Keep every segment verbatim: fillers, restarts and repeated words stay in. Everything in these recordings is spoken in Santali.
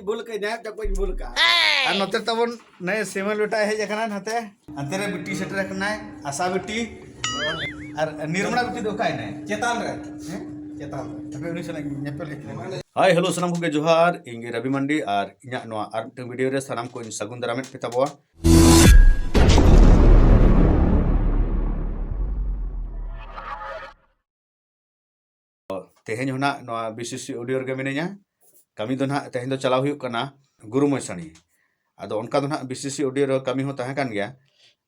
ᱵᱷᱩᱞ ᱠᱟᱜ ᱱᱟᱭ, ᱡᱚᱠᱚᱧ ᱵᱷᱩᱞ ᱠᱟᱜ᱾ ᱟᱨ ᱱᱚᱛᱮ ᱛᱟᱵᱚᱱ ᱱᱟᱭ ᱥᱤᱢᱚᱞ ᱵᱮᱴᱟ ᱦᱮᱡ ᱟᱠᱟᱱᱟ ᱱᱟᱛᱮ᱾ ᱦᱟᱱᱛᱮ ᱨᱮ ᱵᱤᱴᱤ ᱥᱮᱴᱮᱨ ᱟᱠᱟᱱᱟᱭ, ᱟᱥᱟ ᱵᱤᱴᱤ᱾ ᱟᱨ ᱱᱤᱨᱢᱚᱞᱟ ᱵᱤᱴᱤ ᱫᱚ ᱚᱠᱟᱭ ᱱᱟᱭ? ᱪᱮᱛᱟᱱ ᱨᱮ᱾ ᱦᱮᱸ? ᱪᱮᱛᱟᱱ ᱨᱮ᱾ ᱛᱚᱵᱮ ᱩᱱᱤ ᱥᱟᱞᱟᱜ ᱧᱮᱯᱮᱞ ᱦᱮᱡ ᱠᱟᱱᱟ᱾ ᱦᱟᱭ, ᱦᱮᱞᱳ, ᱥᱟᱱᱟᱢ ᱠᱚᱜᱮ ᱡᱚᱦᱟᱨ᱾ ᱤᱧ ᱜᱮ ᱨᱚᱵᱤ ᱢᱟᱱᱰᱤ, ᱟᱨ ᱤᱧᱟᱹᱜ ᱱᱚᱣᱟ ᱟᱨ ᱢᱤᱫᱴᱟᱝ ᱵᱷᱤᱰᱤᱭᱳ ᱨᱮ ᱥᱟᱱᱟᱢ ᱠᱚᱧ ᱥᱟᱹᱜᱩᱱ ᱫᱟᱨᱟᱢᱮᱫ ᱯᱮ ᱛᱟᱵᱚᱣᱟ᱾ ᱛᱮᱦᱮᱧ ᱦᱚᱸ ᱱᱟᱜ ᱱᱚᱣᱟ ᱵᱤᱥᱤᱥᱤ ᱚᱰᱤᱭᱳ ᱨᱮᱜᱮ ᱢᱤᱱᱟᱹᱧᱟ᱾ ᱠᱟᱹᱢᱤ ᱫᱚ ᱱᱟᱜ ᱛᱮᱦᱮᱧ ᱫᱚ ᱪᱟᱞᱟᱣ ᱦᱩᱭᱩᱜ ᱠᱟᱱᱟ ᱜᱩᱨᱩ ᱢᱚᱭᱥᱟᱬᱤ᱾ ᱟᱫᱚ ᱚᱱᱠᱟ ᱫᱚ ᱱᱟᱜ ᱵᱤᱥᱤᱥᱤ ᱚᱰᱤᱭᱳ ᱨᱮ ᱠᱟᱹᱢᱤ ᱦᱚᱸ ᱛᱟᱦᱮᱸ ᱠᱟᱱ ᱜᱮᱭᱟ᱾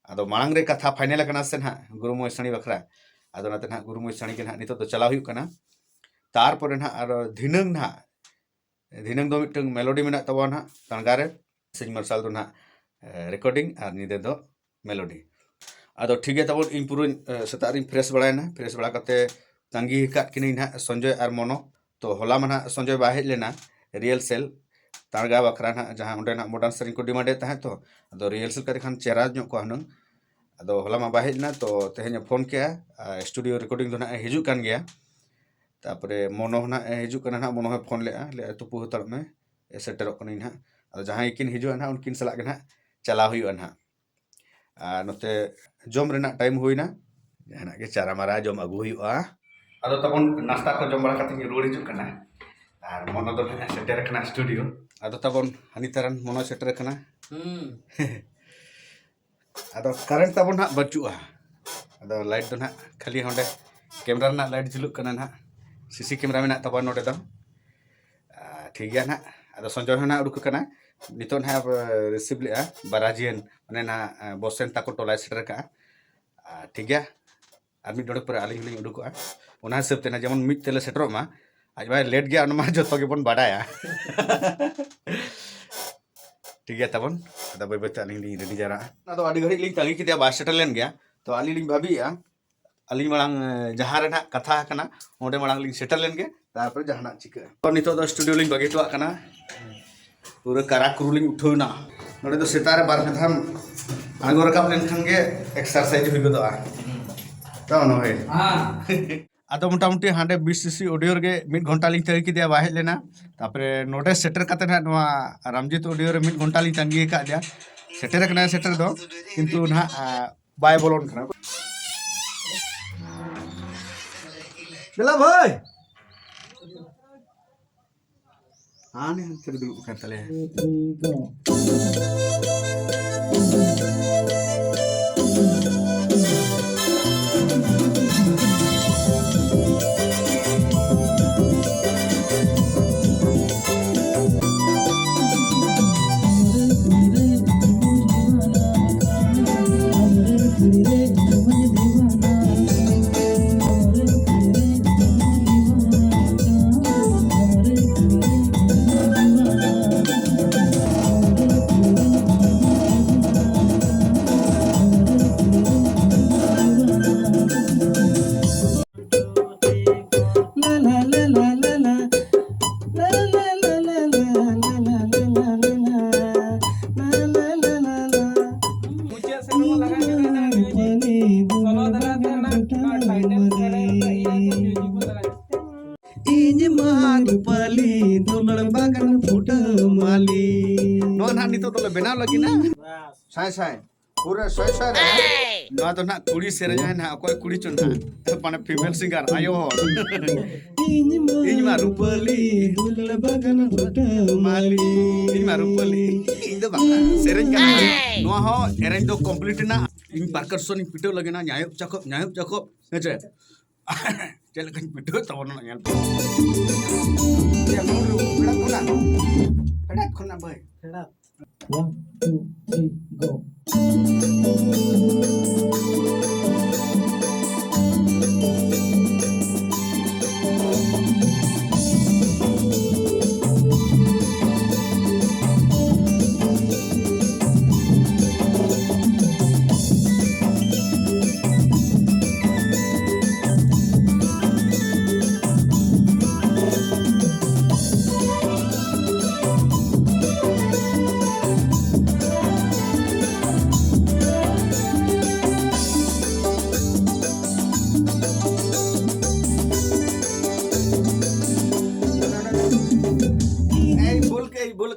ᱟᱫᱚ ᱢᱟᱲᱟᱝ ᱨᱮ ᱠᱟᱛᱷᱟ ᱯᱷᱟᱭᱱᱮᱞ ᱟᱠᱟᱱᱟ ᱥᱮ ᱱᱟᱜ ᱜᱩᱨᱩ ᱢᱚᱭᱥᱟᱬᱤ ᱵᱟᱠᱷᱨᱟ᱾ ᱟᱫᱚ ᱚᱱᱟᱛᱮ ᱱᱟᱜ ᱜᱩᱨᱩ ᱢᱚᱭᱥᱟᱬᱤ ᱜᱮ ᱱᱟᱜ ᱱᱤᱛᱚᱜ ᱫᱚ ᱪᱟᱞᱟᱣ ᱦᱩᱭᱩᱜ ᱠᱟᱱᱟ᱾ ᱛᱟᱨᱯᱚᱨᱮ ᱱᱟᱜ ᱟᱨᱚ ᱫᱷᱤᱱᱟᱹᱝ ᱱᱟᱜ, ᱫᱷᱤᱱᱟᱹᱝ ᱫᱚ ᱢᱤᱫᱴᱟᱝ ᱢᱮᱞᱳᱰᱤ ᱢᱮᱱᱟᱜ ᱛᱟᱵᱚᱱᱟ ᱱᱟᱜ ᱛᱟᱬᱜᱟ ᱨᱮ᱾ ᱥᱤᱧ ᱢᱟᱨᱥᱟᱞ ᱫᱚ ᱱᱟᱜ, ᱮ, ᱨᱮᱠᱚᱨᱰᱤᱝ ᱟᱨ ᱧᱤᱫᱟᱹ ᱫᱚ ᱢᱮᱞᱳᱰᱤ᱾ ᱟᱫᱚ ᱴᱷᱤᱠ ᱜᱮᱭᱟ ᱛᱟᱵᱚᱱ, ᱤᱧ ᱯᱩᱨᱟᱹᱧ, ᱮ, ᱥᱮᱛᱟᱜ ᱨᱤᱧ ᱯᱷᱨᱮᱥ ᱵᱟᱲᱟᱭᱮᱱᱟ᱾ ᱯᱷᱨᱮᱥ ᱵᱟᱲᱟ ᱠᱟᱛᱮ ᱛᱟᱺᱜᱤ ᱟᱠᱟᱫ ᱠᱤᱱᱟᱹᱧ ᱱᱟᱦᱟᱜ ᱥᱚᱧᱡᱚᱭ ᱟᱨ ᱢᱚᱱᱚ᱾ ᱛᱚ ᱦᱚᱞᱟ ᱢᱟ ᱱᱟᱦᱟᱜ ᱥᱚᱧᱡᱚᱭ ᱵᱟᱭ ᱦᱮᱡ ᱞᱮᱱᱟ ᱨᱤᱦᱟᱨᱥᱮᱞ᱾ ᱛᱟᱬᱜᱟ ᱵᱟᱠᱷᱨᱟ ᱱᱟᱦᱟᱜ ᱡᱟᱦᱟᱸ ᱚᱸᱰᱮ ᱱᱟᱦᱟᱜ ᱢᱚᱰᱟᱨᱱ ᱥᱮᱨᱮᱧ ᱠᱚ ᱰᱤᱢᱟᱱᱰ ᱮᱫ ᱛᱟᱦᱮᱸᱫ, ᱛᱚ ᱟᱫᱚ ᱨᱤᱦᱟᱨᱥᱮᱞ ᱠᱟᱛᱮ ᱠᱷᱟᱱ ᱪᱮᱦᱨᱟ ᱧᱚᱜ ᱠᱚᱜᱼᱟ ᱦᱩᱱᱟᱹᱝ᱾ ᱟᱫᱚ ᱦᱚᱞᱟ ᱢᱟ ᱵᱟᱭ ᱦᱮᱡ ᱞᱮᱱᱟ, ᱛᱚ ᱛᱮᱦᱮᱧ ᱮ ᱯᱷᱳᱱ ᱠᱮᱜᱼᱟ᱾ ᱟᱨ ᱥᱴᱩᱰᱤᱭᱳ ᱨᱮᱠᱚᱨᱰᱤᱝ ᱫᱚ ᱱᱟᱦᱟᱜ ᱮ ᱦᱤᱡᱩᱜ ᱠᱟᱱ ᱜᱮᱭᱟ᱾ ᱛᱟᱯᱚᱨᱮ ᱢᱚᱱᱚ ᱦᱚᱸ ᱱᱟᱦᱟᱜ ᱮ ᱦᱤᱡᱩᱜ ᱠᱟᱱᱟ ᱱᱟᱦᱟᱜ, ᱢᱚᱱᱚ ᱦᱚᱸᱭ ᱯᱷᱳᱱ ᱞᱮᱜᱼᱟ, ᱞᱟᱹᱭᱟ, "ᱛᱩᱯᱩ ᱦᱟᱛᱟᱲᱚᱜ ᱢᱮ, ᱮ, ᱥᱮᱴᱮᱨᱚᱜ ᱠᱟᱹᱱᱟᱹᱧ ᱱᱟᱦᱟᱜ᱾" ᱟᱫᱚ ᱡᱟᱦᱟᱸᱭ ᱠᱤᱱ ᱦᱤᱡᱩᱜᱼᱟ ᱱᱟᱦᱟᱜ, ᱩᱱᱠᱤᱱ ᱥᱟᱞᱟᱜ ᱜᱮ ᱱᱟᱦᱟᱜ ᱪᱟᱞᱟᱣ ᱦᱩᱭᱩᱜᱼᱟ ᱱᱟᱦᱟᱜ᱾ ᱟᱨ ᱱᱚᱛᱮ ᱡᱚᱢ ᱨᱮᱱᱟᱜ ᱴᱟᱭᱤᱢ ᱦᱩᱭᱱᱟ, ᱡᱟᱦᱟᱱᱟᱜ ᱜᱮ ᱪᱟᱨᱟ ᱢᱟᱨᱟ ᱡᱚᱢ ᱟᱹᱜᱩ ᱦᱩᱭᱩᱜᱼᱟ᱾ ᱟᱫᱚ ᱛᱟᱵᱚᱱ ᱱᱟᱥᱛᱟ ᱠᱚ ᱡᱚᱢ ᱵᱟᱲᱟ ᱠᱟᱛᱮ ᱜᱮ ᱨᱩᱣᱟᱹᱲ ᱦᱤᱡᱩᱜ ᱠᱟᱱᱟ᱾ ᱟᱨ ᱢᱚᱱᱚ ᱫᱚ ᱱᱟᱦᱟᱜ ᱥᱮᱴᱮᱨ ᱟᱠᱟᱱᱟ ᱥᱴᱩᱰᱤᱭᱳ᱾ ᱟᱫᱚ ᱛᱟᱵᱚᱱ ᱦᱟᱹᱱᱤ ᱛᱟᱨᱟᱱ ᱢᱚᱱᱚ ᱥᱮᱴᱮᱨ ᱟᱠᱟᱱᱟ᱾ ᱦᱩᱸ᱾ ᱟᱫᱚ ᱠᱟᱨᱮᱱᱴ ᱛᱟᱵᱚᱱ ᱱᱟᱦᱟᱜ ᱵᱟᱹᱪᱩᱜᱼᱟ᱾ ᱟᱫᱚ ᱞᱟᱭᱤᱴ ᱫᱚ ᱱᱟᱦᱟᱜ ᱠᱷᱟᱹᱞᱤ ᱦᱚᱸᱰᱮ ᱠᱮᱢᱨᱟ ᱨᱮᱱᱟᱜ ᱞᱟᱭᱤᱴ ᱡᱩᱞᱩᱜ ᱠᱟᱱᱟ ᱱᱟᱦᱟᱜ᱾ ᱥᱤᱥᱤ ᱠᱮᱢᱨᱟ ᱢᱮᱱᱟᱜ ᱛᱟᱵᱚᱱᱟ ᱱᱚᱰᱮ ᱫᱚ᱾ ᱟᱨ ᱴᱷᱤᱠ ᱜᱮᱭᱟ ᱱᱟᱦᱟᱜ᱾ ᱟᱫᱚ ᱥᱚᱧᱡᱚᱭ ᱦᱚᱸ ᱱᱟᱦᱟᱜ ᱩᱰᱩᱠ ᱟᱠᱟᱱᱟ᱾ ᱱᱤᱛᱚᱜ ᱱᱟᱦᱟᱜ ᱮ ᱨᱤᱥᱤᱵᱷ ᱞᱮᱜᱼᱟ ᱵᱟᱨᱟᱡᱤᱭᱟᱱ, ᱚᱱᱮ ᱱᱟᱦᱟᱜ, ᱮ, ᱵᱚᱥᱮᱱ ᱛᱟᱠᱚ ᱴᱚᱞᱟᱭ ᱥᱮᱴᱮᱨ ᱠᱟᱜᱼᱟ᱾ ᱟᱨ ᱴᱷᱤᱠ ᱜᱮᱭᱟ, ᱟᱨ ᱢᱤᱫ ᱰᱚᱸᱰᱮᱠ ᱯᱚᱨᱮ ᱟᱹᱞᱤᱧ ᱦᱚᱸᱞᱤᱧ ᱩᱰᱩᱠᱚᱜᱼᱟ᱾ ᱚᱱᱟ ᱦᱤᱥᱟᱹᱵ ᱛᱮ ᱱᱟᱦᱟᱜ ᱡᱮᱢᱚᱱ ᱢᱤᱫ ᱛᱮᱞᱮ ᱥᱮᱴᱮᱨᱚᱜ ᱢᱟ᱾ ᱟᱡ ᱢᱟᱭ ᱞᱮᱴ ᱜᱮᱭᱟ, ᱚᱱᱟ ᱢᱟ ᱡᱚᱛᱚ ᱜᱮᱵᱚᱱ ᱵᱟᱰᱟᱭᱟ᱾ ᱴᱷᱤᱠ ᱜᱮᱭᱟ ᱛᱟᱵᱚᱱ, ᱟᱫᱚ ᱵᱟᱹᱭ ᱵᱟᱹᱭᱛᱮ ᱟᱹᱞᱤᱧ ᱞᱤᱧ ᱨᱮᱰᱤ ᱡᱟᱣᱨᱟᱜᱼᱟ᱾ ᱟᱫᱚ ᱟᱹᱰᱤ ᱜᱷᱟᱹᱲᱤᱡ ᱞᱤᱧ ᱛᱟᱺᱜᱤ ᱠᱮᱫᱮᱭᱟ, ᱵᱟᱭ ᱥᱮᱴᱮᱨ ᱞᱮᱱ ᱜᱮᱭᱟ᱾ ᱛᱚ ᱟᱹᱞᱤᱧ ᱞᱤᱧ ᱵᱷᱟᱹᱵᱤᱭᱮᱫᱼᱟ, ᱟᱹᱞᱤᱧ ᱢᱟᱲᱟᱝ, ᱮ, ᱡᱟᱦᱟᱸ ᱨᱮ ᱱᱟᱦᱟᱜ ᱠᱟᱛᱷᱟ ᱟᱠᱟᱱᱟ, ᱚᱸᱰᱮ ᱢᱟᱲᱟᱝ ᱞᱤᱧ ᱥᱮᱴᱮᱨ ᱞᱮᱱ ᱜᱮ, ᱛᱟᱨᱯᱚᱨᱮ ᱡᱟᱦᱟᱱᱟᱜ ᱪᱤᱠᱟᱹᱜᱼᱟ᱾ ᱛᱚ ᱱᱤᱛᱚᱜ ᱫᱚ ᱥᱴᱩᱰᱤᱭᱳ ᱞᱤᱧ ᱵᱟᱹᱜᱤ ᱦᱚᱴᱚᱣᱟᱜ ᱠᱟᱱᱟ᱾ ᱯᱩᱨᱟᱹ ᱠᱟᱨᱟ ᱠᱩᱨᱩ ᱞᱤᱧ ᱩᱴᱷᱟᱹᱣ ᱮᱱᱟ᱾ ᱱᱚᱰᱮ ᱫᱚ ᱥᱮᱛᱟᱜ ᱨᱮ ᱵᱟᱨ ᱯᱮ ᱫᱷᱟᱣ ᱟᱬᱜᱚ ᱨᱟᱠᱟᱵ ᱞᱮᱱᱠᱷᱟᱱ ᱜᱮ ᱮᱠᱥᱟᱨᱥᱟᱭᱤᱡᱽ ᱦᱩᱭ ᱜᱚᱫᱚᱜᱼᱟ᱾ ᱛᱚ ᱱᱚᱜᱼᱚᱭ᱾ ᱦᱮᱸ᱾ ᱟᱫᱚ ᱢᱚᱴᱟᱢᱩᱴᱤ ᱦᱟᱸᱰᱮ ᱵᱤ ᱥᱤ ᱥᱤ ᱚᱰᱤᱭᱳ ᱨᱮᱜᱮ ᱢᱤᱫ ᱜᱷᱚᱱᱴᱟ ᱞᱤᱧ ᱛᱟᱺᱜᱤ ᱠᱮᱫᱮᱭᱟ, ᱵᱟᱭ ᱦᱮᱡ ᱞᱮᱱᱟ᱾ ᱛᱟᱨᱯᱚᱨᱮ ᱱᱚᱰᱮ ᱥᱮᱴᱮᱨ ᱠᱟᱛᱮ ᱱᱟᱦᱟᱜ ᱱᱚᱣᱟ ᱨᱟᱢᱡᱤᱛ ᱚᱰᱤᱭᱳ ᱨᱮ ᱢᱤᱫ ᱜᱷᱚᱱᱴᱟ ᱞᱤᱧ ᱛᱟᱺᱜᱤ ᱟᱠᱟᱫᱮᱭᱟ᱾ ᱥᱮᱴᱮᱨ ᱟᱠᱟᱱᱟᱭ ᱥᱮᱴᱮᱨ ᱫᱚ, ᱠᱤᱱᱛᱩ ᱱᱟᱦᱟᱜ, ᱟ, ᱵᱟᱭ ᱵᱚᱞᱚᱱ ᱠᱟᱱᱟ᱾ ᱫᱮᱞᱟ ᱵᱷᱟᱹᱭ᱾ ᱦᱟᱱᱮ ᱦᱟᱱᱛᱮ ᱨᱮ ᱫᱩᱲᱩᱵ ᱟᱠᱟᱱ ᱛᱟᱞᱮᱭᱟ᱾ ᱢᱩᱪᱟᱹᱫ ᱥᱮᱫ ᱨᱮᱵᱚᱱ ᱞᱟᱜᱟᱣ ᱠᱮᱫᱟ, ᱱᱤᱭᱟᱹ ᱪᱮᱫ music ᱠᱚ ᱥᱚᱞᱚ ᱫᱷᱟᱨᱟ ᱛᱮ ᱚᱱᱟ title ᱥᱮᱨᱮᱧ ᱨᱮ ᱤᱭᱟᱹ ᱪᱮᱫ music ᱵᱚᱱ ᱞᱟᱜᱟᱣ ᱠᱮᱫᱟ? ᱤᱧ ᱢᱟ ᱨᱩᱯᱟᱹᱞᱤ ᱫᱩᱞᱟᱹᱲ ᱵᱟᱜᱟᱱ ᱯᱷᱩᱴᱟᱹᱣ ᱢᱟᱹᱞᱤ᱾ ᱱᱚᱣᱟ ᱱᱟᱦᱟᱜ ᱱᱤᱛᱚᱜ ᱫᱚᱞᱮ ᱵᱮᱱᱟᱣ ᱞᱟᱹᱜᱤᱫ ᱱᱟ᱾ ᱥᱟᱭ ᱥᱟᱭ᱾ ᱯᱩᱨᱟᱹ ᱥᱚᱭ ᱥᱚᱭ ᱨᱮ᱾ ᱱᱚᱣᱟ ᱫᱚ ᱱᱟᱦᱟᱜ ᱠᱩᱲᱤ ᱥᱮᱨᱮᱧᱟᱭ ᱱᱟᱦᱟᱜ, ᱚᱠᱚᱭ ᱠᱩᱲᱤ ᱪᱚ ᱱᱟᱦᱟᱜ, ᱢᱟᱱᱮ female singer, ᱟᱭᱳ ᱦᱚᱲ᱾ ᱤᱧ ᱢᱟ ᱤᱧ ᱢᱟ ᱨᱩᱯᱟᱹᱞᱤ, ᱨᱩᱯᱟᱹᱞᱤ, ᱫᱩᱞᱟᱹᱲ ᱵᱟᱜᱟᱱ ᱵᱩᱴᱟᱹ ᱢᱟᱹᱞᱤ᱾ ᱤᱧ ᱢᱟ ᱨᱩᱯᱟᱹᱞᱤ, ᱤᱧ ᱫᱚ ᱵᱟᱝ, ᱥᱮᱨᱮᱧ ᱠᱟᱱᱟ᱾ ᱱᱚᱣᱟ ᱦᱚᱸ arrange ᱫᱚ complete ᱮᱱᱟ᱾ ᱤᱧ percussion ᱤᱧ ᱯᱤᱴᱟᱹᱣ ᱞᱟᱹᱜᱤᱫ ᱱᱟ, ᱧᱟᱭᱚᱵ ᱪᱟᱠᱚᱵ, ᱧᱟᱭᱚᱵ ᱪᱟᱠᱚᱵ, ᱦᱮᱸ ᱪᱮ? ᱪᱮᱫ ᱞᱮᱠᱟᱧ ᱯᱤᱴᱟᱹᱣ ᱛᱟᱵᱚᱱᱟ ᱧᱮᱞ ᱯᱮ᱾ ᱮ, ᱢᱩᱞ ᱨᱮ ᱯᱷᱮᱰᱟᱛ ᱠᱷᱚᱱᱟᱜ, ᱯᱷᱮᱰᱟᱛ ᱠᱷᱚᱱᱟᱜ ᱵᱷᱟᱹᱭ᱾ ᱯᱷᱮᱰᱟᱛ᱾ One, two, three, go.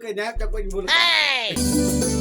ᱠᱟᱹᱡ ᱱᱟᱭᱚᱵ ᱪᱟᱠᱚᱧ ᱵᱷᱩᱞ ᱠᱟᱜᱼᱟ᱾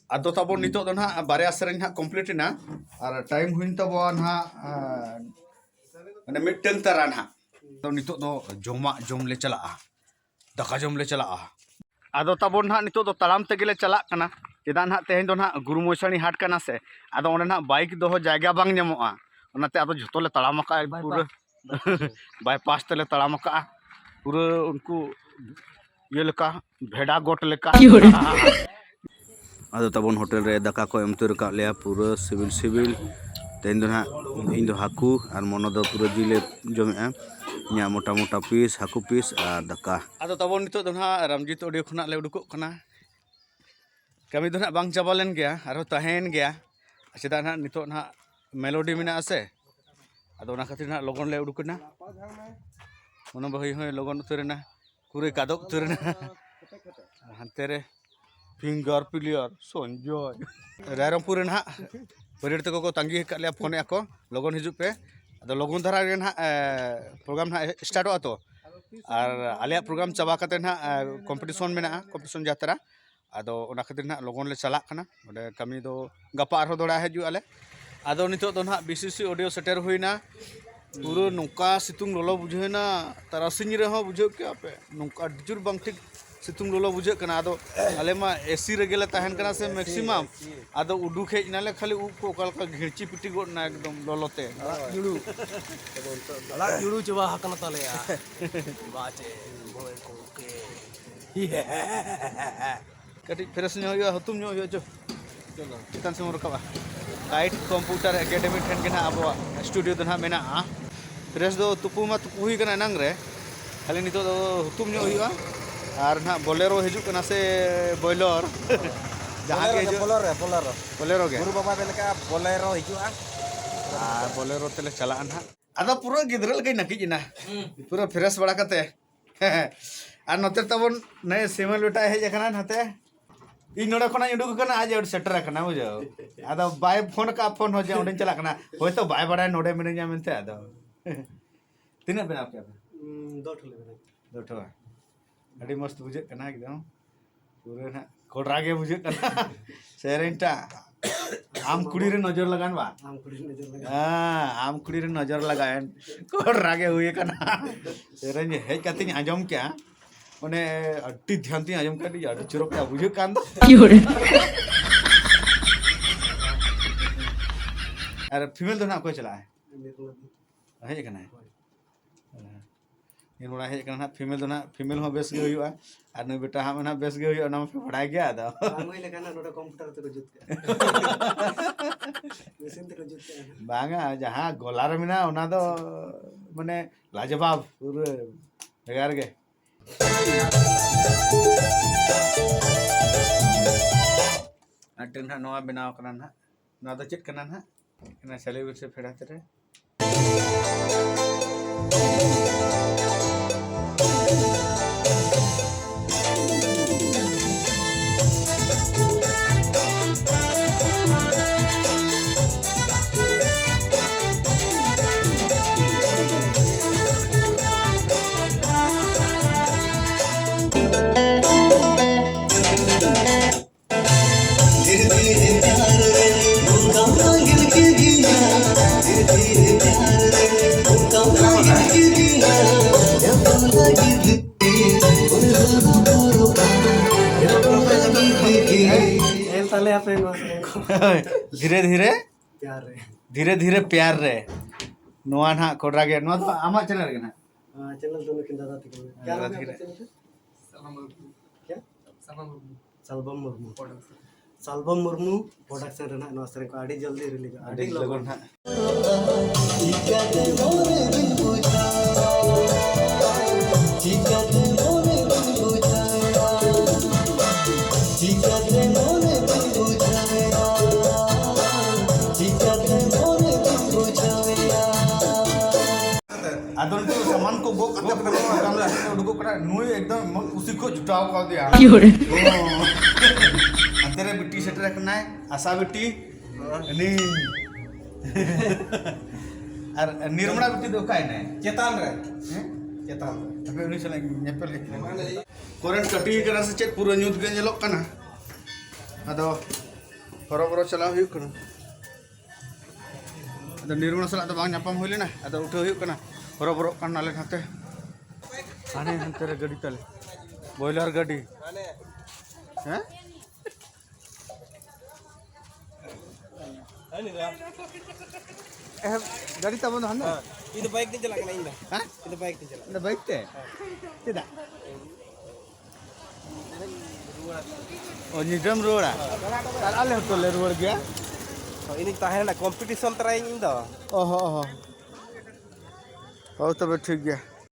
ᱟᱫᱚ ᱛᱟᱵᱚᱱ ᱱᱤᱛᱚᱜ ᱫᱚ ᱱᱟᱦᱟᱜ ᱵᱟᱨᱭᱟ ᱥᱮᱨᱮᱧ ᱱᱟᱦᱟᱜ complete ᱮᱱᱟ, ᱟᱨ time ᱦᱩᱭᱮᱱ ᱛᱟᱵᱚᱱᱟ ᱱᱟᱦᱟᱜ, ᱟᱸ, ᱢᱟᱱᱮ ᱢᱤᱫᱴᱟᱝ ᱛᱟᱨᱟ ᱱᱟᱦᱟᱜ᱾ ᱛᱚ ᱱᱤᱛᱚᱜ ᱫᱚ ᱡᱚᱢᱟᱜ ᱡᱚᱢ ᱞᱮ ᱪᱟᱞᱟᱜᱼᱟ, ᱫᱟᱠᱟ ᱡᱚᱢ ᱞᱮ ᱪᱟᱞᱟᱜᱼᱟ᱾ ᱟᱫᱚ ᱛᱟᱵᱚᱱ ᱱᱟᱦᱟᱜ ᱱᱤᱛᱚᱜ ᱫᱚ ᱛᱟᱲᱟᱢ ᱛᱮᱜᱮ ᱞᱮ ᱪᱟᱞᱟᱜ ᱠᱟᱱᱟ, ᱪᱮᱫᱟᱜ ᱱᱟᱦᱟᱜ ᱛᱮᱦᱮᱧ ᱫᱚ ᱱᱟᱦᱟᱜ ᱜᱩᱨᱩ ᱢᱚᱭᱥᱟᱱᱤ ᱦᱟᱴ ᱠᱟᱱᱟ ᱥᱮ, ᱟᱫᱚ ᱚᱸᱰᱮ ᱱᱟᱦᱟᱜ bike ᱫᱚᱦᱚ ᱡᱟᱭᱜᱟ ᱵᱟᱝ ᱧᱟᱢᱚᱜᱼᱟ, ᱚᱱᱟᱛᱮ ᱟᱫᱚ ᱡᱷᱚᱛᱚ ᱞᱮ ᱛᱟᱲᱟᱢ ᱟᱠᱟᱫᱼᱟ ᱯᱩᱨᱟᱹ᱾ Bypass ᱛᱮᱞᱮ ᱛᱟᱲᱟᱢ ᱟᱠᱟᱫᱼᱟ ᱯᱩᱨᱟᱹ, ᱩᱱᱠᱩ ᱤᱭᱟᱹ ᱞᱮᱠᱟ, ᱵᱷᱮᱰᱟ ᱜᱚᱴ ᱞᱮᱠᱟ᱾ ᱟᱫᱚ ᱛᱟᱵᱚᱱ ᱦᱳᱴᱮᱞ ᱨᱮ ᱫᱟᱠᱟ ᱠᱚ ᱮᱢ ᱩᱛᱟᱹᱨ ᱟᱠᱟᱫ ᱞᱮᱭᱟ, ᱯᱩᱨᱟᱹ ᱥᱤᱵᱤᱞ ᱥᱤᱵᱤᱞ᱾ ᱛᱮᱦᱮᱧ ᱫᱚ ᱱᱟᱦᱟᱜ ᱤᱧ ᱫᱚ ᱦᱟᱹᱠᱩ ᱟᱨ ᱢᱚᱱᱚ ᱫᱚ ᱯᱩᱨᱟᱹ ᱡᱤᱞᱮ ᱡᱚᱢᱮᱜᱼᱟ᱾ ᱤᱧᱟᱹᱜ ᱢᱚᱴᱟ ᱢᱚᱴᱟ piece, ᱦᱟᱹᱠᱩ piece ᱟᱨ ᱫᱟᱠᱟ᱾ ᱟᱫᱚ ᱛᱟᱵᱚᱱ ᱱᱤᱛᱚᱜ ᱫᱚ ᱱᱟᱦᱟᱜ ᱨᱟᱢᱡᱤᱛ audio ᱠᱷᱚᱱᱟᱜ ᱞᱮ ᱩᱰᱩᱠᱚᱜ ᱠᱟᱱᱟ᱾ ᱠᱟᱹᱢᱤ ᱫᱚ ᱱᱟᱦᱟᱜ ᱵᱟᱝ ᱪᱟᱵᱟ ᱞᱮᱱ ᱜᱮᱭᱟ, ᱟᱨᱦᱚᱸ ᱛᱟᱦᱮᱸᱭᱮᱱ ᱜᱮᱭᱟ᱾ ᱪᱮᱫᱟᱜ ᱱᱟᱦᱟᱜ ᱱᱤᱛᱚᱜ ᱱᱟᱦᱟᱜ ᱢᱮᱞᱳᱰᱤ ᱢᱮᱱᱟᱜᱼᱟ ᱥᱮ, ᱟᱫᱚ ᱚᱱᱟ ᱠᱷᱟᱹᱛᱤᱨ ᱱᱟᱦᱟᱜ ᱞᱚᱜᱚᱱ ᱞᱮ ᱩᱰᱩᱠ ᱮᱱᱟ᱾ ᱢᱚᱱᱚ ᱵᱷᱟᱹᱭ ᱦᱚᱸᱭ ᱞᱚᱜᱚᱱ ᱩᱛᱟᱹᱨ ᱮᱱᱟ, ᱯᱩᱨᱟᱹᱭ ᱠᱟᱫᱚᱜ ᱩᱛᱟᱹᱨ ᱮᱱᱟ᱾ ᱟᱨ ᱦᱟᱱᱛᱮ ᱨᱮ finger player ᱥᱚᱧᱡᱚᱭ᱾ ᱨᱟᱭᱨᱚᱝᱯᱩᱨ ᱨᱮ ᱱᱟᱦᱟᱜ ᱯᱟᱹᱨᱤᱭᱟᱹᱲ ᱛᱟᱠᱚ ᱠᱚ ᱛᱟᱺᱜᱤ ᱟᱠᱟᱫ ᱞᱮᱭᱟ, ᱯᱷᱳᱱᱮᱫᱼᱟ ᱠᱚ, ᱞᱚᱜᱚᱱ ᱦᱤᱡᱩᱜ ᱯᱮ᱾ ᱟᱫᱚ ᱞᱚᱜᱚᱱ ᱫᱷᱟᱨᱟ ᱜᱮ ᱱᱟᱦᱟᱜ, ᱮ, program ᱱᱟᱦᱟᱜ startᱚᱜᱼᱟ ᱛᱚ᱾ ᱟᱨ ᱟᱞᱮᱭᱟᱜ program ᱪᱟᱵᱟ ᱠᱟᱛᱮ ᱱᱟᱦᱟᱜ, ᱮ, competition ᱢᱮᱱᱟᱜᱼᱟ, competition ᱡᱟᱛᱨᱟ᱾ ᱟᱫᱚ ᱚᱱᱟ ᱠᱷᱟᱹᱛᱤᱨ ᱱᱟᱦᱟᱜ ᱞᱚᱜᱚᱱ ᱞᱮ ᱪᱟᱞᱟᱜ ᱠᱟᱱᱟ᱾ ᱚᱸᱰᱮ ᱠᱟᱹᱢᱤ ᱫᱚ ᱜᱟᱯᱟ ᱟᱨᱦᱚᱸ ᱫᱚᱦᱲᱟ ᱦᱤᱡᱩᱜ ᱟᱞᱮ᱾ ᱟᱫᱚ ᱱᱤᱛᱚᱜ ᱫᱚ ᱱᱟᱦᱟᱜ BCC audio ᱥᱮᱴᱮᱨ ᱦᱩᱭᱱᱟ᱾ ᱯᱩᱨᱟᱹ ᱱᱚᱝᱠᱟ ᱥᱤᱛᱩᱝ ᱞᱚᱞᱚ ᱵᱩᱡᱷᱟᱹᱣ ᱮᱱᱟ, ᱛᱟᱨᱟᱥᱤᱧ ᱨᱮᱦᱚᱸ ᱵᱩᱡᱷᱟᱹᱣ ᱠᱮᱜᱼᱟ ᱯᱮ, ᱱᱚᱝᱠᱟ ᱟᱹᱰᱤ ᱡᱳᱨ ᱵᱟᱝ ᱴᱷᱤᱠ ᱥᱤᱛᱩᱝ ᱞᱚᱞᱚ ᱵᱩᱡᱷᱟᱹᱜ ᱠᱟᱱᱟ᱾ ᱟᱫᱚ ᱟᱞᱮ ᱢᱟ AC ᱨᱮᱜᱮ ᱞᱮ ᱛᱟᱦᱮᱱ ᱠᱟᱱᱟ ᱥᱮ maximum᱾ ᱟᱫᱚ ᱩᱰᱩᱠ ᱦᱮᱡ ᱮᱱᱟᱞᱮ, ᱠᱷᱟᱹᱞᱤ ᱩᱵ ᱠᱚ ᱚᱠᱟ ᱞᱮᱠᱟ ᱜᱷᱤᱲᱪᱤ ᱯᱤᱴᱤ ᱜᱚᱫ ᱮᱱᱟ ᱮᱠᱫᱚᱢ ᱞᱚᱞᱚ ᱛᱮ᱾ ᱟᱲᱟᱜ ᱡᱩᱲᱩ᱾ ᱟᱲᱟᱜ ᱡᱩᱲᱩ ᱪᱟᱵᱟ ᱟᱠᱟᱱᱟ ᱛᱟᱞᱮᱭᱟ᱾ ᱵᱟᱪᱮ, ᱵᱚᱭ ᱠᱚ᱾ ᱠᱟᱹᱴᱤᱡ fresh ᱧᱚᱜ ᱦᱩᱭᱩᱜᱼᱟ, ᱦᱩᱛᱩᱢ ᱧᱚᱜ ᱦᱩᱭᱩᱜᱼᱟ, ᱪᱚ᱾ ᱪᱮᱛᱟᱱ ᱥᱮᱫ ᱵᱚᱱ ᱨᱟᱠᱟᱵᱼᱟ᱾ Kite Computer Academy ᱴᱷᱮᱱ ᱜᱮ ᱱᱟᱦᱟᱜ ᱟᱵᱚᱣᱟᱜ studio ᱫᱚ ᱱᱟᱦᱟᱜ ᱢᱮᱱᱟᱜᱼᱟ᱾ Fresh ᱫᱚ ᱛᱩᱯᱩ ᱢᱟ ᱛᱩᱯᱩ ᱦᱩᱭ ᱠᱟᱱᱟ ᱮᱱᱟᱝ ᱨᱮ, ᱠᱷᱟᱹᱞᱤ ᱱᱤᱛᱚᱜ ᱫᱚ ᱦᱩᱛᱩᱢ ᱧᱚᱜ ᱦᱩᱭᱩᱜᱼᱟ᱾ ᱟᱨ ᱱᱟᱦᱟᱜ Bolero ᱦᱤᱡᱩᱜ ᱠᱟᱱᱟ ᱥᱮ Bolero? ᱡᱟᱦᱟᱸ ᱜᱮ ᱦᱤᱡᱩᱜ᱾ ᱵᱚᱞᱮᱨᱳ ᱜᱮ, ᱵᱚᱞᱮᱨᱳ᱾ ᱵᱚᱞᱮᱨᱳ ᱜᱮ? ᱜᱩᱨᱩ ᱵᱟᱵᱟ ᱵᱮᱱ ᱞᱮᱠᱟ ᱵᱚᱞᱮᱨᱳ ᱦᱤᱡᱩᱜᱼᱟ᱾ ᱟᱨ ᱵᱚᱞᱮᱨᱳ ᱛᱮᱞᱮ ᱪᱟᱞᱟᱜᱼᱟ ᱱᱟᱦᱟᱜ᱾ ᱟᱫᱚ ᱯᱩᱨᱟᱹ ᱜᱤᱫᱽᱨᱟᱹ ᱞᱮᱠᱟᱧ ᱱᱟᱹᱠᱤᱡ ᱮᱱᱟ᱾ ᱯᱩᱨᱟᱹ ᱯᱷᱨᱮᱥ ᱵᱟᱲᱟ ᱠᱟᱛᱮ᱾ ᱟᱨ ᱱᱚᱛᱮ ᱛᱟᱵᱚᱱ ᱱᱩᱭ ᱥᱤᱢᱚᱞ ᱵᱮᱴᱟᱭ ᱦᱮᱡ ᱟᱠᱟᱱᱟ ᱱᱟᱛᱮ᱾ ᱤᱧ ᱱᱚᱰᱮ ᱠᱷᱚᱱᱟᱜ ᱤᱧ ᱩᱰᱩᱠ ᱟᱠᱟᱱᱟ, ᱟᱡ ᱮ ᱥᱮᱴᱮᱨ ᱟᱠᱟᱱᱟ, ᱵᱩᱡᱷᱟᱹᱣ᱾ ᱟᱫᱚ ᱵᱟᱭ ᱯᱷᱳᱱ ᱟᱠᱟᱫ, ᱯᱷᱳᱱ ᱦᱚᱸ ᱡᱮ ᱚᱸᱰᱮᱧ ᱪᱟᱞᱟᱜ ᱠᱟᱱᱟ᱾ ᱦᱳᱭᱛᱳ ᱵᱟᱭ ᱵᱟᱲᱟᱭᱟ ᱱᱚᱰᱮ ᱢᱤᱱᱟᱹᱧᱟ ᱢᱮᱱᱛᱮ᱾ ᱟᱫᱚ ᱛᱤᱱᱟᱹᱜ ᱵᱮᱱᱟᱣ ᱠᱮᱫᱟ ᱯᱮ? ᱩᱸ, ᱫᱚ ᱴᱷᱮᱞᱮ ᱵᱮᱱᱟᱣ᱾ ᱫᱚ ᱴᱷᱮᱞᱮ᱾ ᱟᱹᱰᱤ ᱢᱚᱡᱽ ᱵᱩᱡᱷᱟᱹᱜ ᱠᱟᱱᱟ ᱮᱠᱫᱚᱢ᱾ ᱯᱩᱨᱟᱹ ᱱᱟᱜ ᱠᱚᱰᱨᱟ ᱜᱮ ᱵᱩᱡᱷᱟᱹᱜ ᱠᱟᱱᱟ᱾ ᱥᱮᱨᱮᱧ ᱴᱟᱜ ᱟᱢ ᱠᱩᱲᱤ ᱨᱮ ᱱᱚᱡᱚᱨ ᱞᱟᱜᱟᱣᱮᱱ ᱵᱟ? ᱟᱢ ᱠᱩᱲᱤ ᱨᱮ ᱱᱚᱡᱚᱨ ᱞᱟᱜᱟᱣᱮᱱ᱾ ᱦᱮᱸ, ᱟᱢ ᱠᱩᱲᱤ ᱨᱮ ᱱᱚᱡᱚᱨ ᱞᱟᱜᱟᱣᱮᱱ᱾ ᱠᱚᱰᱨᱟ ᱜᱮ ᱦᱩᱭ ᱠᱟᱱᱟ᱾ ᱥᱮᱨᱮᱧ ᱦᱮᱡ ᱠᱟᱛᱮᱧ ᱟᱸᱡᱚᱢ ᱠᱮᱜᱼᱟ᱾ ᱚᱱᱮ ᱟᱹᱰᱤ ᱫᱷᱮᱭᱟᱱ ᱛᱤᱧ ᱟᱸᱡᱚᱢ ᱠᱮᱫ, ᱟᱹᱰᱤ ᱪᱚᱨᱚᱠ ᱛᱮ ᱵᱩᱡᱷᱟᱹᱜ ᱠᱟᱱ ᱫᱚ᱾ ᱟᱨ ᱯᱷᱤᱢᱮᱞ ᱫᱚ ᱱᱟᱜ ᱚᱠᱚᱭ ᱪᱟᱞᱟᱜᱼᱟᱭ? ᱦᱮᱡ ᱟᱠᱟᱱᱟᱭ? ᱦᱮᱸ᱾ ᱱᱤᱨᱢᱚᱞᱟ ᱦᱮᱡ ᱟᱠᱟᱱᱟ ᱱᱟᱜ, ᱯᱷᱤᱢᱮᱞ ᱫᱚ ᱱᱟᱜ, ᱯᱷᱤᱢᱮᱞ ᱦᱚᱸ ᱵᱮᱥ ᱜᱮ ᱦᱩᱭᱩᱜᱼᱟ᱾ ᱟᱨ ᱱᱩᱭ ᱵᱮᱴᱟ ᱦᱟᱸᱜ ᱢᱟ ᱱᱟᱜ ᱵᱮᱥ ᱜᱮ ᱦᱩᱭᱩᱜᱼᱟ, ᱚᱱᱟ ᱢᱟᱯᱮ ᱵᱟᱲᱟᱭ ᱜᱮᱭᱟ᱾ ᱟᱫᱚ ᱵᱟᱝ ᱦᱩᱭ ᱞᱮᱠᱷᱟᱱ ᱱᱟᱜ ᱱᱚᱰᱮ ᱠᱚᱢᱯᱤᱭᱩᱴᱟᱨ ᱛᱮᱠᱚ ᱡᱩᱛ ᱠᱟᱜᱼᱟ᱾ ᱢᱮᱥᱤᱱ ᱛᱮᱠᱚ ᱡᱩᱛ ᱠᱟᱜᱼᱟ᱾ ᱵᱟᱝᱟ, ᱡᱟᱦᱟᱸ ᱜᱚᱞᱟ ᱨᱮ ᱢᱮᱱᱟᱜᱼᱟ, ᱚᱱᱟ ᱫᱚ ᱢᱟᱱᱮ ᱞᱟᱡᱚᱵᱟᱵ, ᱯᱩᱨᱟᱹ ᱵᱷᱮᱜᱟᱨ ᱜᱮ᱾ ᱟᱨ ᱴᱷᱮᱱ ᱱᱟᱜ ᱱᱚᱣᱟ ᱵᱮᱱᱟᱣ ᱠᱟᱱᱟ ᱱᱟᱜ᱾ ᱱᱚᱣᱟ ᱫᱚ ᱪᱮᱫ ᱠᱟᱱᱟ ᱱᱟᱜ? ᱚᱱᱟ ᱥᱮᱞᱤᱵᱨᱮᱴ ᱥᱮ ᱯᱷᱮᱰᱟᱛ ᱨᱮ᱾ ᱧᱮᱞ ᱛᱟᱞᱮ ᱟᱯᱮ ᱱᱚᱣᱟ ᱥᱮᱨᱮᱧ ᱠᱚ᱾ ᱫᱷᱤᱨᱮ ᱫᱷᱤᱨᱮ ᱯᱭᱟᱨ ᱨᱮ᱾ ᱫᱷᱤᱨᱮ ᱫᱷᱤᱨᱮ ᱯᱭᱟᱨ ᱨᱮ᱾ ᱱᱚᱣᱟ ᱱᱟᱦᱟᱜ ᱠᱚᱰᱨᱟ ᱜᱮ, ᱱᱚᱣᱟ ᱫᱚ ᱟᱢᱟᱜ ᱪᱮᱱᱮᱞ ᱨᱮᱜᱮ ᱱᱟᱦᱟᱜ᱾ ᱟᱨ ᱪᱮᱱᱮᱞ ᱫᱚ ᱱᱩᱠᱤᱱ ᱫᱟᱫᱟ ᱛᱟᱹᱠᱤᱱ᱾ ᱫᱟᱫᱟ ᱛᱟᱹᱠᱤᱱ᱾ ᱪᱮᱫ ᱧᱩᱛᱩᱢ? ᱪᱮᱫ? ᱥᱟᱞᱵᱚᱢ ᱢᱩᱨᱢᱩ᱾ ᱥᱟᱞᱵᱚᱢ ᱢᱩᱨᱢᱩ ᱯᱨᱚᱰᱟᱠᱥᱚᱱ ᱨᱮᱱᱟᱜ ᱱᱚᱣᱟ ᱥᱮᱨᱮᱧ ᱠᱚ ᱟᱹᱰᱤ ᱡᱚᱞᱫᱤ ᱨᱤᱞᱤᱡᱚᱜᱼᱟ, ᱟᱹᱰᱤ ᱟᱹᱰᱤ ᱞᱚᱜᱚᱱ᱾ ᱞᱚᱜᱚᱱ ᱦᱟᱸᱜ᱾ ᱪᱤᱠᱟᱹᱛᱮ ᱢᱚᱱᱮ ᱵᱤᱱ ᱵᱩᱡᱷᱟᱹᱣᱟ? ᱪᱤᱠᱟᱹᱛᱮ ᱢᱚᱱᱮ ᱵᱤᱱ ᱵᱩᱡᱷᱟᱹᱣᱟ? ᱪᱤᱠᱟᱹᱛᱮ ᱢᱚᱱᱮ ᱜᱟᱢᱞᱟ ᱥᱮᱫ ᱩᱰᱩᱠᱚᱜ ᱠᱟᱱᱟ, ᱱᱩᱭ ᱮᱠᱫᱚᱢ ᱢᱚᱡᱽ ᱠᱩᱥᱤ ᱠᱷᱚᱡ ᱡᱩᱴᱟᱣ ᱠᱟᱣᱫᱮᱭᱟ᱾ ᱦᱟᱱᱛᱮ ᱨᱮ ᱵᱤᱴᱤ ᱥᱮᱴᱮᱨ ᱟᱠᱟᱱᱟᱭ, ᱟᱥᱟ ᱵᱤᱴᱤ᱾ ᱩᱱᱤ ᱟᱨ ᱱᱤᱨᱢᱚᱞᱟ ᱵᱤᱴᱤ ᱫᱚ ᱚᱠᱟᱭ ᱱᱟᱭ? ᱪᱮᱛᱟᱱ ᱨᱮ᱾ ᱦᱮᱸ? ᱪᱮᱛᱟᱱ ᱨᱮ᱾ ᱦᱟᱯᱮ ᱩᱱᱤ ᱥᱟᱞᱟᱜ ᱧᱮᱯᱮᱞ ᱦᱮᱡ ᱞᱮᱱ ᱜᱮ᱾ ᱠᱟᱨᱮᱱᱴ ᱠᱟᱹᱴᱤ ᱠᱟᱱᱟ ᱥᱮ ᱪᱮᱫ, ᱯᱩᱨᱟᱹ ᱧᱩᱛ ᱜᱮ ᱧᱮᱞᱚᱜ ᱠᱟᱱᱟ᱾ ᱟᱫᱚ ᱦᱚᱨᱚᱵᱚᱨᱚ ᱪᱟᱞᱟᱣ ᱦᱩᱭᱩᱜ ᱠᱟᱱᱟ᱾ ᱟᱫᱚ ᱱᱤᱨᱢᱚᱞᱟ ᱥᱟᱞᱟᱜ ᱫᱚ ᱵᱟᱝ ᱧᱟᱯᱟᱢ ᱦᱩᱭ ᱞᱮᱱᱟ, ᱟᱫᱚ ᱩᱴᱷᱟᱹᱣ ᱦᱩᱭᱩᱜ ᱠᱟᱱᱟ᱾ ᱦᱚᱨᱚᱵᱚᱨᱚᱜ ᱠᱟᱱ ᱱᱟᱞᱮ ᱱᱟᱛᱮ᱾ ᱦᱟᱱᱮ ᱦᱟᱱᱛᱮ ᱨᱮ ᱜᱟᱹᱰᱤ ᱛᱟᱞᱮ, ᱵᱚᱭᱞᱟᱨ ᱜᱟᱹᱰᱤ᱾ ᱦᱮᱸ? ᱮᱦᱮᱸ, ᱜᱟᱹᱰᱤ ᱛᱟᱵᱚᱱ ᱫᱚ ᱦᱟᱱᱮ᱾ ᱤᱧ ᱫᱚ ᱵᱟᱭᱤᱠ ᱛᱮᱧ ᱪᱟᱞᱟᱜ ᱠᱟᱱᱟ, ᱤᱧ ᱫᱚ᱾ ᱦᱮᱸ? ᱤᱧ ᱫᱚ ᱵᱟᱭᱤᱠ ᱛᱮᱧ ᱪᱟᱞᱟᱜ ᱠᱟᱱᱟ᱾ ᱵᱟᱭᱤᱠ ᱛᱮ? ᱪᱮᱫᱟᱜ? ᱚ, ᱧᱤᱫᱟᱹᱢ ᱨᱩᱣᱟᱹᱲᱟ? ᱟᱨ ᱟᱞᱮ ᱦᱚᱸᱛᱚ ᱞᱮ ᱨᱩᱣᱟᱹᱲ ᱜᱮᱭᱟ᱾ ᱤᱧᱤᱧ ᱛᱟᱦᱮᱱᱟ, ᱠᱚᱢᱯᱤᱴᱤᱥᱚᱱ ᱛᱚᱨᱟᱭᱤᱧ ᱤᱧ ᱫᱚ᱾ ᱚ ᱦᱚᱸ, ᱚ ᱦᱚᱸ᱾ ᱦᱳᱭ, ᱛᱚᱵᱮ ᱴᱷᱤᱠ ᱜᱮᱭᱟ᱾